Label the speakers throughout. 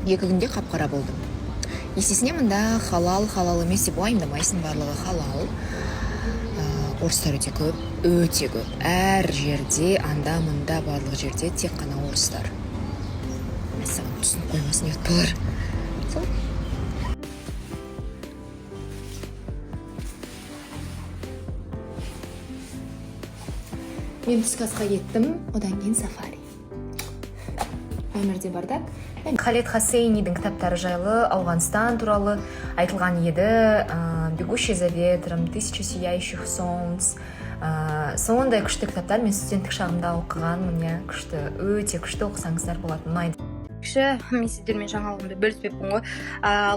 Speaker 1: 2 күнде қап қара болдым. Есесіне мында халал, халал емес деп уайымдамайсың, барлығы халал. Орыстар өте көп, өте көп. Әр жерде, анда мында барлық жерде тек қана орыстар. Мәссаған, түсініп қоймасын, ұят болар. Сол. Мен түскі асқа кеттім, одан кейін сафари. Өмірде бардак. Халед Хосейнидің кітаптары жайлы, Ауғанстан туралы айтылған еді. «Бегущий за ветром», «Тысяча сияющих солнц». Сондай күшті кітаптар, мен студенттік шағымда оқығанмын, иә, күшті, өте күшті, оқысаңыздар болады, ұнайды.
Speaker 2: Кіші, мен сіздермен жаңалығымды бөліспеппін ғой.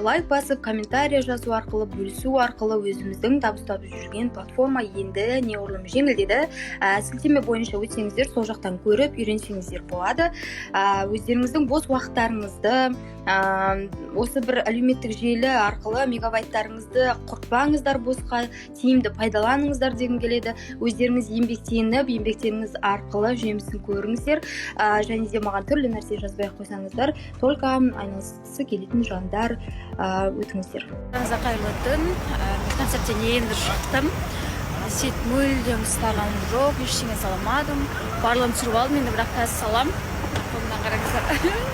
Speaker 2: Лайк басып, комментарий жазу арқылы, бөлісу арқылы өзіміздің табыс тауып жүрген платформа енді неғұрлым жеңілдеді. Сілтеме бойынша өтсеңіздер, сол жақтан көріп үйренсеңіздер болады. Өздеріңіздің бос уақыттарыңызды осы бір әлеуметтік желі арқылы мегабайттарыңызды құртпаңыздар босқа, тиімді пайдаланыңыздар дегім келеді. Өздеріңіз еңбектеніп, еңбектеріңіз арқылы жемісін көріңіздер. Және де маған түрлі нәрсе жазбай ақ қойсаңыздар, только айналысқысы келетін жандар, өтіңіздер.
Speaker 3: Барыңызға қайырлы түн. Мен концерттен енді шықтым. Сөйтіп, мүлдем ұстағаным жоқ, ештеңе саламадым. Барлығын түсіріп алдым енді, бірақ қазір салам. Қолымнан қараңыздар,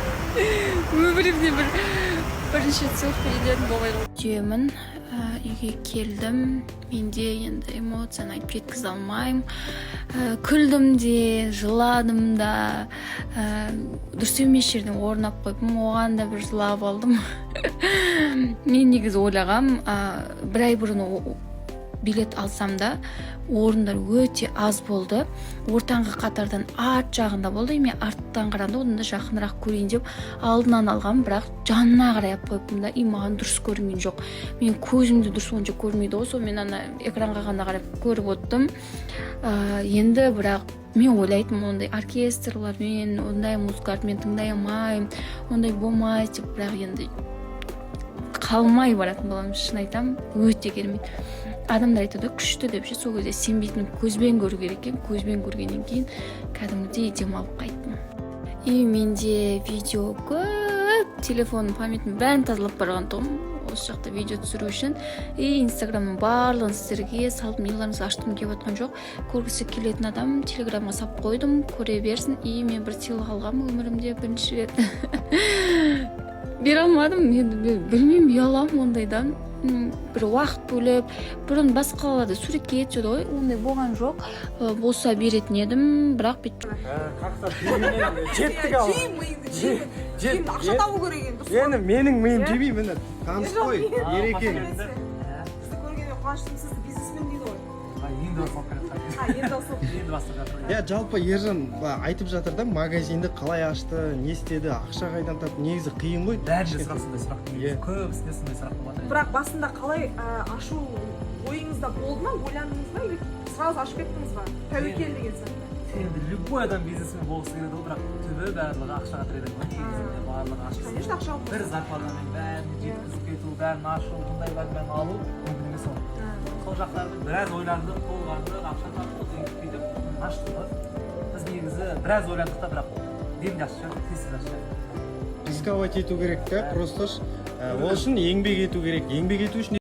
Speaker 3: өмірімде бірінші рет селфи елерім болмай қалды. Үйдемін, үйге келдім. Менде енді эмоцияны айтып жеткізе алмаймын. Күлдім де, жыладым да. Дұрыс емес жерден орын алып қойыппын, оған да бір жылап алдым. Мен негізі ойлағам, бір ай бұрын билет алсам да, орындар өте аз болды, ортаңғы қатардан арт жағында болды. Мен арттан қарағанда одан да жақынырақ көрейін деп алдынан алғам, бірақ жанына қарай алып қойыппын да, и маған дұрыс көрінген жоқ. Мен көзім де дұрыс онша көрмейді ғой, сонымен ана экранға ғана қарап көріп отырдым. Енді бірақ мен ойлайтынмын, ондай оркестрлармен, ондай музыкаларды мен тыңдай алмаймын, ондай болмайды деп. Бірақ енді қалмай баратын боламын, шын айтамын, өте керемет. Адамдар айтады ғой күшті деп ше, сол кезде сенбейтін, көзбен көру керек екен. Көзбен көргеннен кейін кәдімгідей демалып қайттым. И менде видео көп, телефонның память ін бәрін тазалап барған тұғым осы жақта видео түсіру үшін. И Инстаграмның барлығын сіздерге салып, миларыңызды ашқым келіп жатқан жоқ. Көргісі келетін адам, Телеграмға салып қойдым, көре берсін. И мен бір сыйлық алғанмын өмірімде бірінші рет, бере алмадым енді. Мен білмеймін, ұяламын ондайдан. Бір уақыт бөліп, бұрын басқа қалаларда суретке түседі ғой, ондай болған жоқ. Болса беретін едім, бірақ бүйтіп.
Speaker 4: Жеттік ал.
Speaker 5: Жеймін миыңды, жеймін, жеймін. Ақша табу керек енді, дұрыс.
Speaker 4: Енді менің миым жемей, міне, таныс қой Ерекең.
Speaker 5: Сізді көргенде қуаныштымын. Сізді бизнесмен дейді ғой.
Speaker 6: Енді басталып келе жатқан.
Speaker 5: А, енді басталып.
Speaker 6: Енді бастап жатыр.
Speaker 4: Иә, жалпы Ержан былай айтып жатыр да, магазинді қалай ашты, не істеді, ақша қайдан тапты, негізі қиын ғой.
Speaker 6: Бәрінде сұрақ сондай сұрақ.
Speaker 4: Иә.
Speaker 6: Көбісінде сондай сұрақ болып жатыр.
Speaker 5: Бірақ басында қалай, ашу ойыңызда болды ма, ойландыңыз ба или сразу ашып кеттіңіз ба, тәуекел деген сияқты?
Speaker 6: Енді любой адам бизнесмен болғысы келеді ғой, бірақ түбі барлығы ақшаға тіреледі ғой негізінде, барлығы ақша.
Speaker 5: Конечно, ақша.
Speaker 6: Бір зарплатамен бәрін жеткізіп кету, бәрін ашу, бұндай бәрін алу мүмкін емес ол. Сол жақтарды біраз ойландық, толғандық, ақша таптық, сөйтіп бүйтіп аштық қой. Біз негізі біраз ойландық та, бірақ демде ашып жібердік, тез тез ашып жібердік.
Speaker 4: Рисковать ету керек та просто. Ол үшін еңбек ету керек, еңбек ету үшін.